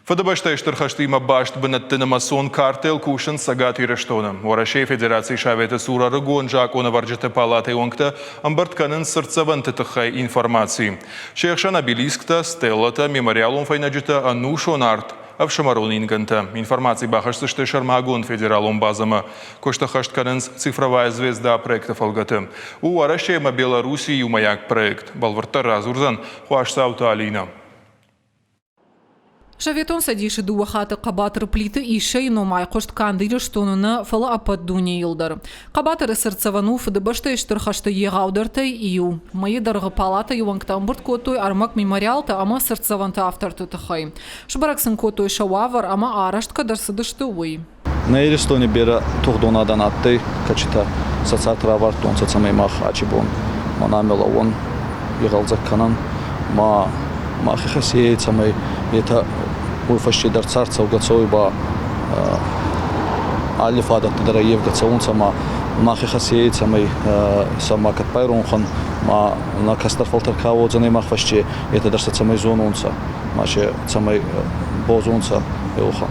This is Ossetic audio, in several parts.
Фыдыбӕстӕйы Стыр хӕстимӕ баст бынӕтты нымӕцон картел кусынц Цӕгат Ирыстоны. Уӕрӕсейы Федерацийы Советы цур ӕрыгон закъонӕвӕрджыты палатӕйы уӕнгтӕ ӕмбырд кӕнынц цыртдзӕвӕнты тыххӕй информаци. Се хсӕн обелисктӕ, стеллатӕ, мемориалон фӕйнӕджытӕ, ӕнусон арт, ӕфсымӕрон ингӕнтӕ. Информаци бахӕсдзысты сӕрмагонд федералон базӕмӕ. Куыст ӕххӕст кӕнынц «Цифровая звезда» проекты фӕлгӕты. У Уӕрӕсе ӕмӕ Белоруссийы иумӕйаг проект. Бӕлвырддӕр радзурдзӕн Хуасдзауты Алинӕ. Советон Цӕдисы дыууӕ хатты хъӕбатыр Плиты Иссӕйы ном айхъуыст канд Ирыстоны нӕ, фӕлӕ ӕппӕт дунейыл дӕр. Хъӕбатыры цыртдзӕвӕн у Фыдыбӕстӕйы Стыр хӕсты егъаудӕртӕй иу. Мӕйы дӕргъы палатӕйы уӕнгтӕ ӕмбырд кодтой ӕрмӕг мемориалтӕ ӕмӕ цыртдзӕвӕнты авторты тыххӕй. Сбӕрӕг сын кодтой сӕ уавӕр ӕмӕ арӕзт кӕд ӕрцыдысты, уый. Нӕ Иристони берӕ тугъдон адӕн адтӕй, кӕцитӕ сӕ цард равардтонцӕ, цӕмӕй мах аци бон ма нӕмӕ лӕууӕн, игъӕлдзӕг кӕнӕн, ма мах ихӕс ей, цӕмӕй етӕ уой фӕсте дӕр цард цӕугӕ цӕуй ба алли фадӕттӕ дӕр ӕййевгӕ цӕунцӕ ма мах ихӕс ей, цӕмӕй сӕ макӕд байронхӕн, ма нӕ кӕстӕр фӕлтӕр ка уодзӕнӕй мах фӕсте, етӕ дӕр сӕ цӕмӕй зононцӕ, ма се цӕмӕй бозонцӕ еухан.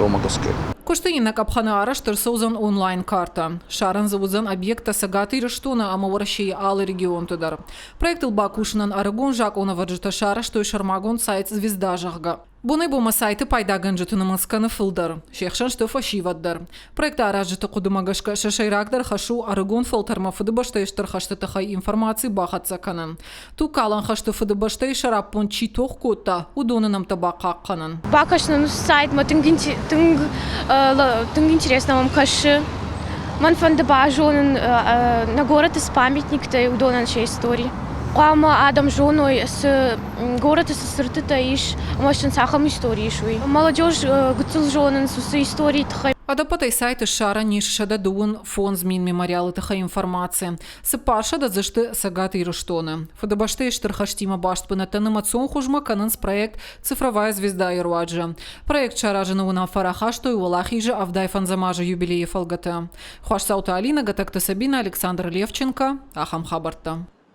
Уомӕ гӕсгӕ. Куысты иннӕ къӕпхӕны арӕзт ӕрцӕудзӕн онлайн-картӕ. Ссарын дзы уыдзӕн объекттӕ Цӕгат Ирыстоны ӕмӕ Уӕрӕсейы алы регионты дӕр. Проектыл бакусынӕн ӕрыгон закъонӕвӕрджытӕ сарӕзтой сӕрмагонд сайт «Звезда», зӕгъгӕ. Бонӕй-бонмӕ сайты пайдагӕнджыты нымӕц кӕны фылдӕр. Се хсӕн сты фӕсивӕд дӕр. Проекты аразджыты хъуыдымӕ гӕсгӕ сӕ сӕйрагдӕр хӕс у ӕрыгон фӕлтӕрмӕ Фыдыбӕстӕйы Стыр хӕсты тыххӕй информаци бахӕццӕ кӕнын. Тугкалӕн хӕсты Фыдыбӕстӕйы сӕраппонд чи тох кодта, уыдоны нӕмттӕ бахъахъхъӕнын. Бакӕсын сайтмӕ тынг тынг тынг интересно мӕм кӕсы. Мӕн фӕнды базонын нӕ горӕты цы памятниктӕ уыдонӕн сӕ истори. Хъуамӕ адӕм зоной, цы горӕты цы цыртытӕ ис ӕмӕ сын цахӕм истори ис, уый. Молодежь гыццыл зонынц уыцы историйы тыххӕй. Ӕдӕппӕтӕй сайты ссарӕн ис 135 000 мемориалы тыххӕй информаци. 400 дзы сты Цӕгат Ирыстоны. Фыдыбӕстӕйы Стыр хӕстимӕ баст бынӕттӕ нымӕцон хуызмӕ кӕнынц проект «Цифровая звезда»-йы руаджы. Проект саразыны уынаффӕ рахастой Уӕлахизы 75 азы юбилейы фӕлгӕты. Хуасдзауты Алинӕ, Гатӕгты Сабинӕ, Александр Левченко. Ахӕм хабӕрттӕ.